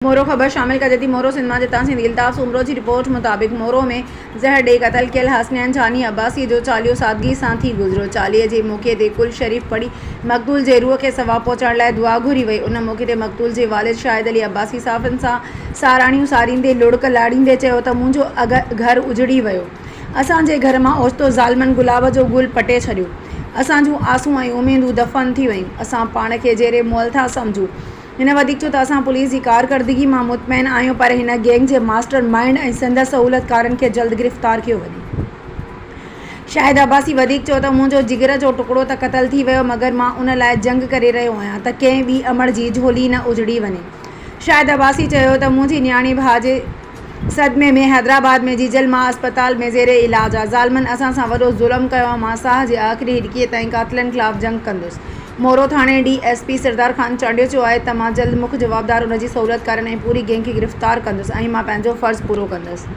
مورو، خبر شامل ڪجي ٿي مورو سنڌ مان جتان سنڌي الطاف سومرو جي رپورٽ مطابق مورو ۾ زهر ڏئي قتل ڪيل حسنين جاني عباسي جو چاليهو سادگي سان ٿي گذريو چاليهي جي موقعي تي قل شريف پڙهي مقتول جي روح کي ثواب پهچائڻ لاء دعا گهري وئي ان موقعي تي مقتول جي والد شاهد علي عباسي صحافين سان ساراڻيون ساريندي لڙڪ لاڙيندي چيو ته منهنجو گهر اجڙي ويو اسان جي گهر مان اوچتو ظالمن گلاب جو گل پٽي ڇڏيو اسان جون آسون ۽ اميدون دفن ٿي ويون اسان پاڻ کي جيري مئل ٿا سمجهون هن وڌيڪ چيو ته اسان پوليس جي ڪارڪردگي مان مطمئن آهيون پر هن گينگ جي ماسٽر مائينڊ ۽ سندس سهولتڪارن کي جلد گرفتار ڪيو وڃي. شاهد عباسي وڌيڪ چيو ته منهنجو جگر جو ٽڪڙو ته قتل ٿي ويو مگر مان ان لاء جنگ ڪري رهيو آهيان ته ڪنهن ٻي امڙ جي جهولي نه اجڙي وڃي. شاهد عباسي چيو ته منهنجي نياڻي ڀاء جي صدمي ۾ حيدرآباد ۾ جيجل ماء اسپتال ۾ زير علاج آ، ظالمن اسان سان وڏو ظلم ڪيو آ، مان ساهه جي آخري هڏڪي تائين قاتلن خلاف جنگ ڪندس. مورو ٿاڻي D S P Sardar Khan Chandio چيو آهي ته مان جلد مک جوابدار، ان جي سهولتڪارن ۽ پوري گينگ کي گرفتار ڪندس ۽ مان پنهنجو فرض پورو ڪندس.